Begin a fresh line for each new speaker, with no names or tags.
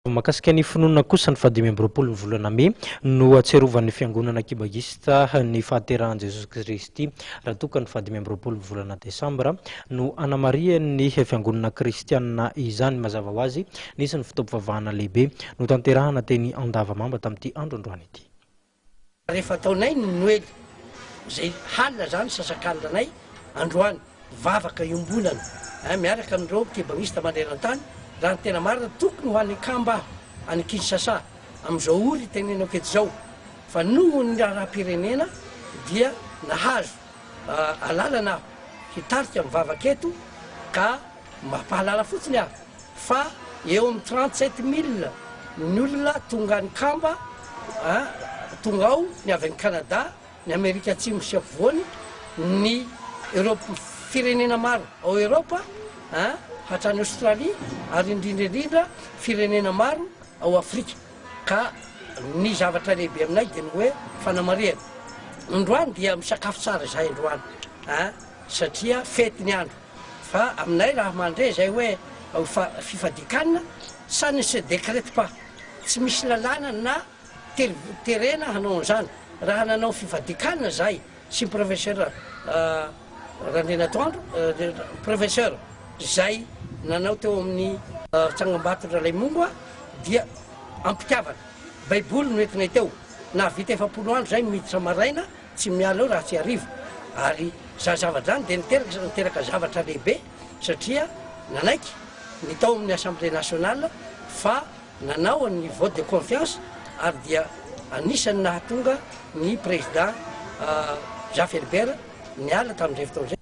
Mahakasika ny finoana kosa, ny faha-25 ny volana mey no ahatsiarovan'ny fiangonana kibagista ny fahaterahan'i Jesosy Kristy, raha toa ka ny faha-25 ny volana desambra no anamarihan'ny fiangonana kristianina izany. Mazava ho azy, nisy ny fotoam-pivavahana lehibe notanterahana teny Andavamamba tamin'ity andro androany ity.
Rehefa ataonay ny Noely, izay halina izany, sasakalina anay androany, vavaka iombonana eh, miaraka amin'ireo kibanista maneran-tany, raha ny tena marina tokony ho any Nkamba aho, any Kinshasa, amin'izao ora itenenako eto izao, fa noho ny raharaham-pirenena dia nahazo alalana aho hitarika ny vavaka eto ka mampahalala fotsiny aho fa eo amin'ny 37 mille ny olona tonga any Nkamba a, tonga ao ny avy any Canada, ny Amerika Atsimo sy Afovoany, ny Europe, firenena maro ao Eropa a, hatrany Australie, ary indrindra indrindra firenena maro ao Afrika. Ka ny zavatra lehibe aminay dia ny hoe fanamarihana. Androany dia misakafo tsara izahay androany a, satria fety ny andro. Fa aminay raha mandre izay hoe fifadian-kanina, ça ne se décrète pas. Tsy misy lalàna na terena hanao an'izany. Raha nanao fifadian-kanina izahay sy ny professeur Randrianatoandro, professeur izay nanao teo amin'ny tsangambaton-dRalaimongo dia am-pitiavana. Baiboly no entinay teo. Nahavita 40 andro izahay miditra maraina tsy miala eo raha tsy hariva. Ary izany zavatra izany dia niteraka niteraka zavatra lehibe satria nanaiky ny tao amin'ny Assemblée nationale fa nanao ny vote de confiance ary dia anisan'ny nahatonga ny président Zafy Albert niala tamin'izay fotoana izay.